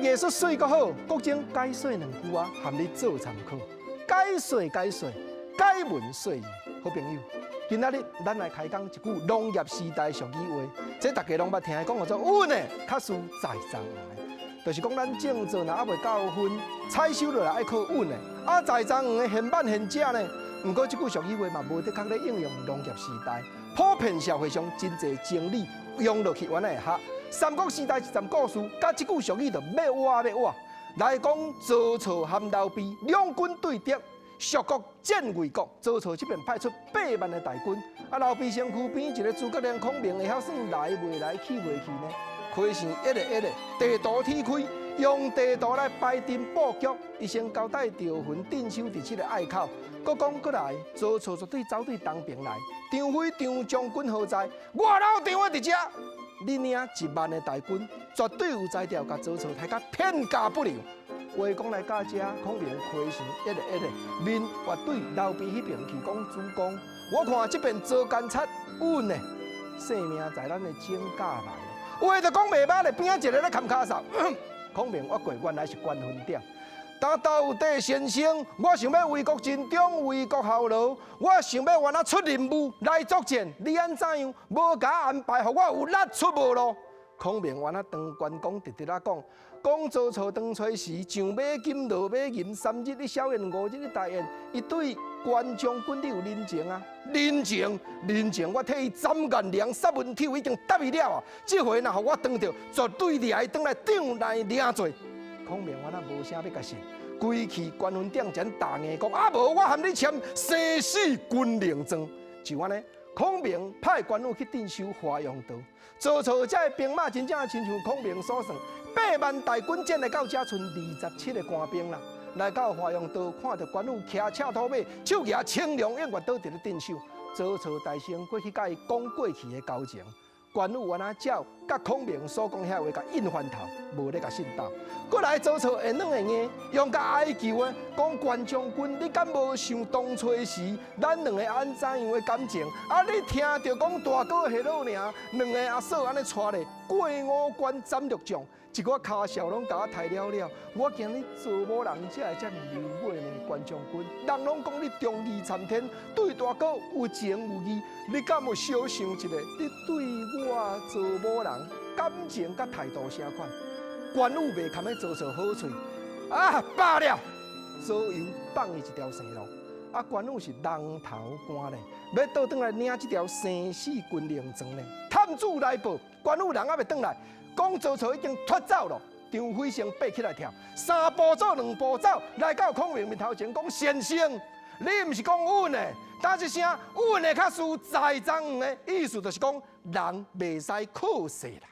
藝術媠閣好，國中解說兩句啊，含你做參考。解說解說，解文說字，好朋友，今仔日咱來開講一句農業時代俗語話，這大家攏捌聽講，叫做穩的較輸栽欉園的，就是講咱種作若猶未到分，採收落來愛靠穩的，啊栽欉園的現挽現食呢。毋過這句俗語話嘛，無的確咧應用農業時代，普遍社會上真濟真理用落去原來會合。三國時代一站故事，佮這句俗語就欲倚欲倚。來講曹操和劉備兩軍對敵，蜀國戰魏國，曹操這邊派出8萬的大軍，啊劉備身軀邊一个諸葛亮孔明會曉算來袂來去袂去呢？開線一个一个地圖鐵開，用地圖來排陣布局，伊先交代趙雲鎮守佇這个隘口，閣講過來，曹操絕對走對東邊來，張飛張將軍何在？我老張的佇遮。你領1萬的大軍，絕對有才調，共曹操刣甲片甲不留。話講來到遮，孔明開線一个一個面越對劉備彼邊去講主公，我看這邊曹監察穩的，性命在咱的掌架內。話就講袂歹咧，邊仔一个咧崁跤嗽。孔明越過原來是關雲長。當到底先生，我想欲為國盡忠，為國效勞，我想欲原來出任務來作戰，你按怎樣？無共我安排，予我有力出無路？孔明原來當關公直直仔講，講曹操當初時上馬金，落馬銀，三日咧設宴，五日咧大宴，伊對關將軍你有人情啊？人情，人情，我替伊斬顏良、殺文醜，已經答應了啊！這回若予我當著，絕對掠伊轉來帳內領罪。孔明原來無啥欲共信，規氣關雲長前大硬講，啊無我含你簽生死軍令狀，就按呢，孔明派關羽去鎮守華陽道，曹操這个兵馬真正親像孔明所算，8萬大軍戰來到遮，賰27個官兵啦，來到華陽道，看著關羽騎赤兔馬，手舉青龍偃月刀佇咧鎮守，曹操大聲過去共伊講過去的交情。關羽原來照佮孔明所講遐話，共印翻頭，無咧共信鬥。過來曹操會軟會硬，用較哀求的講關將軍，你敢無想當初時，咱兩个按怎樣的感情？啊，你聽著講大哥下落爾，兩个阿嫂按呢帶咧過五關斬六將，一寡跤數攏共我刣了了。我驚你做某人才會遮爾流尾呢，關將軍。人攏講你忠義參天，對大哥有情有義，你敢有小想一下？你對我做某人感情佮態度啥款？關羽袂堪欲曹操好喙，啊，罷了，左右放伊一條生路。啊，關羽是人頭肝咧，欲倒轉來領這條生死軍令狀咧。探子來報，關羽人猶未轉來，講曹操已經脫走了。張飛先爬起來跳，三步做兩步走，來到孔明面頭前講：先生，你毋是講穩的，當這聲穩的較輸栽欉園的，意思就是講人袂使靠勢啦。